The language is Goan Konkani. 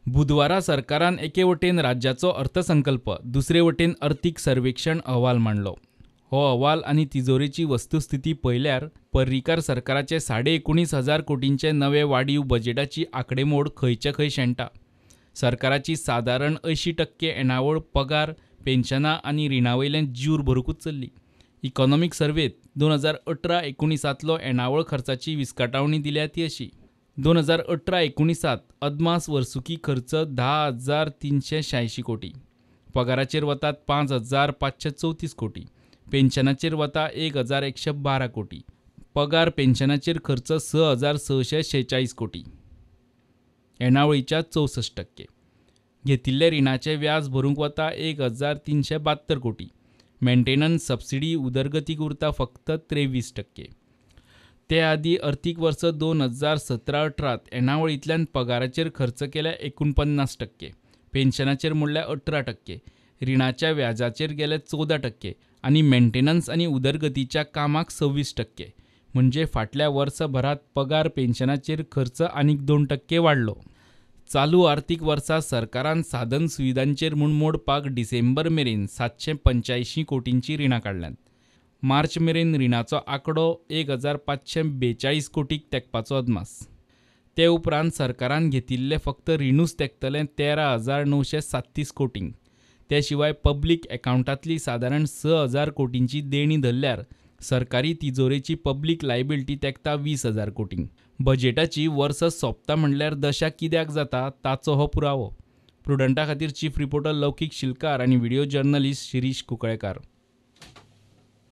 बुधवारा सरकारान एके वटेन राज्याचो अर्थसंकल्प, दुसरे वटेन अर्थीक सर्वेक्षण अहवाल मांडलो. हो अहवाल आनी तिजोरेची वस्तुस्थिती पळयल्यार पर्रीकार सरकाराचे 19.5 हजार कोटींचे नवे वाडीव बजेटाची आकडेमोड खंयचे खंय शेणटा. सरकाराची सादारण 80% येणावळ पगार, पेन्शनां आनी रिणा वयल्यान ज्यूर भरुंकूच चल्ली. इकॉनॉमीक सर्वेत 2018-19तलो येणावळ खर्चाची विस्कटावणी दिल्या ती अशी: 2018-19त अदमास वर्सुकी खर्च 10,386 कोटी. पगाराचेर वतात 5534 कोटी, पेन्शनाचेर वता 1112 कोटी, पगार पेन्शनाचेर खर्च 6646 कोटी, येणावळीच्या 64%. घेतिल्ले रिणाचें व्याज भरूंक वता 1372 कोटी. मेंटेनन्स, सबसिडी, उदरगतीक उरता फक्त 23%. ते आदीं अर्थीक वर्स 2017-18त येणावळींतल्यान पगाराचेर खर्च केल्या 49%, पेन्शनाचेर मोडल्या 18%, रिणाच्या व्याजाचेर गेले 14% आनी मेंटेनन्स आनी उदरगतीच्या कामाक 26%. म्हणजे फाटल्या वर्सभरांत पगार पेन्शनाचेर खर्च आनीक 2% वाडलो. चालू आर्थीक वर्सा सरकारान साधन सुविधांचेर म्हूण मोडपाक डिसेंबर मेरेन 785 कोटींचीं रिणां काडल्यांत. मार्च मेरेन रिणाचो आंकडो 1542 कोटींक तेंकपाचो अदमास. ते उपरांत सरकारान घेतिल्लें फक्त रिणूच तेंकतलें 13,937 कोटींक. ते शिवाय पब्लीक एकावंटांतली सादारण 6000 कोटींची देणी धरल्यार सरकारी तिजोरेची पब्लीक लायबिलिटी तेंकता 20,000 कोटींक. बजेटाची वर्स सोंपता म्हणल्यार दशा कित्याक जाता ताचो हो पुरावो. प्रुडंटा खातीर चीफ रिपोर्टर लौकीक शिलकार आनी व्हिडियो जर्नलिस्ट शिरीष कुंकळ्येकार.